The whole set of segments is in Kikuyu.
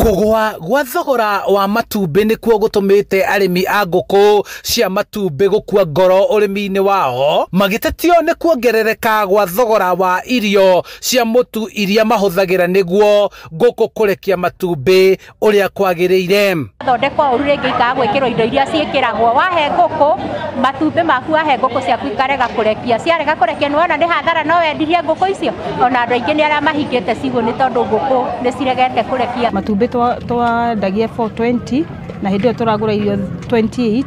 Kũgũa gwa thogora wa matumbĩ nĩkuo gũtũmĩte arĩmi a ngũkũ cia matumbĩ gũkua ngoro ũrĩmi-inĩ wao, magĩtetio nĩ kuongerereka gwa thogora wa irio cia mũtu iria mahũthagĩra nĩguo ngũkũ kũrekia matumbĩ ũrĩa kwagĩrĩire. Thondekwo ũru rĩngĩ ikaga gwĩkĩrwo indo iria ciĩkĩragwo. Wahe ngũkũ matumbĩ maku, wahe ngũkũ ciaku ikarega kũrekia, ciarega kũrekia nĩ wona nĩ hathara, no wendirie ngũkũ icio. Ona andũ aingĩ nĩ arĩa mahingĩte ciugũ nĩ tondũ ngũkũ nĩ ciregete kũrekia. Matumbĩ twendagia 420 na hĩndĩ ĩyo tũragũra irio 28.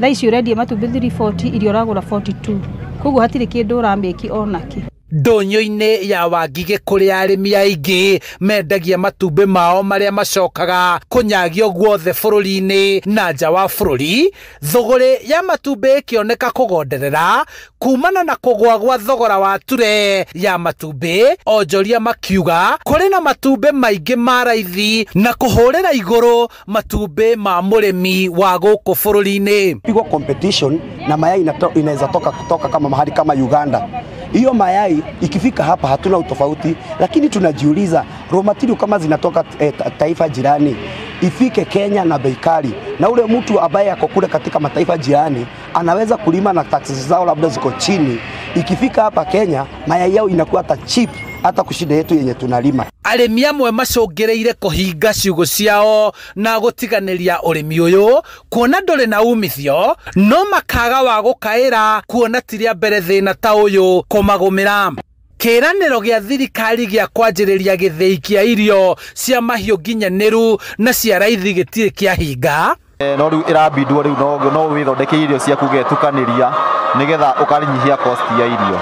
Thaa ici ũrendia matumbĩ 340, irio ũragũra 42, koguo hatirĩ kĩndũ ũramĩki onakĩ. Ndũnyũ-inĩ ya Wangigĩ kũrĩa arĩmi aingĩ mendagia matumbĩ mao marĩa macokaga kũnyagio guothe bũrũri-inĩ na nja wa bũrũri, thũgũrĩ ya matumbĩ ĩkĩoneka kũgonderera kumana na kũgũa gwa thogora wa ture ya matumbĩ. Onjoria makiuga kũrĩ na matumbĩ maingĩ ma raithi na kũhũrĩra igũrũ matumbĩ ma mũrĩmi wa gũkũ bũrũri-inĩ. Pigwa competition na mayai inaweza toka kutoka kama mahali kama Uganda. Hiyo mayai ikifika hapa hatuna utofauti, lakini tunajiuliza raw material kama zinatoka taifa jirani ifike Kenya na bei kali, na ule mtu ambaye ako kule katika mataifa jirani anaweza kulima na taxes zao labda ziko chini, ikifika hapa Kenya mayai yao inakuwa hata cheap hata kushinda yetu yenye tunalima. Arĩmi amwe macũngĩrĩire kũhinga ciugũ ciao na gũtiganĩria ũrĩmi ũyũ kuona ndũrĩ na umithio, no makaga wa gũkaĩra kuona ti rĩa mbere thĩna ta ũyũ kũmagũmĩra. Kĩĩranĩro gĩa thirikari gĩa kwanjĩrĩria gĩthĩi kĩa irio cia mahiũ nginyanĩru na cia raithi gĩtirĩ kĩahinga. No rĩu ĩrabindwo rĩu no wĩthondeke irio ciaku ũgetukanĩria nĩgetha ũkanyihia cost ya irio.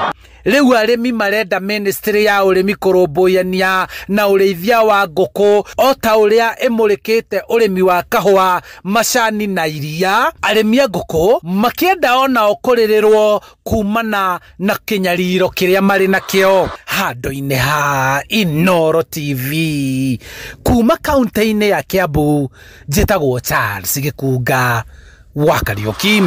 Rĩu arĩmi marenda ministry ya ũrĩmi kũrũmbũyania na ũrĩithia wa ngũkũ o ta ũrĩa ĩmũrĩkĩte ũrĩmi wa kahũa, macani na iria. Arĩmi a ngũkũ makĩenda onao kũrĩrĩrwo kumana na kĩnyariro kĩrĩa marĩ nakĩo. Handũ-inĩ ha Inooro TV kuma kaunti-inĩ ya Kiambu, njĩtagwo Charles Gĩkunga wa Kariũki.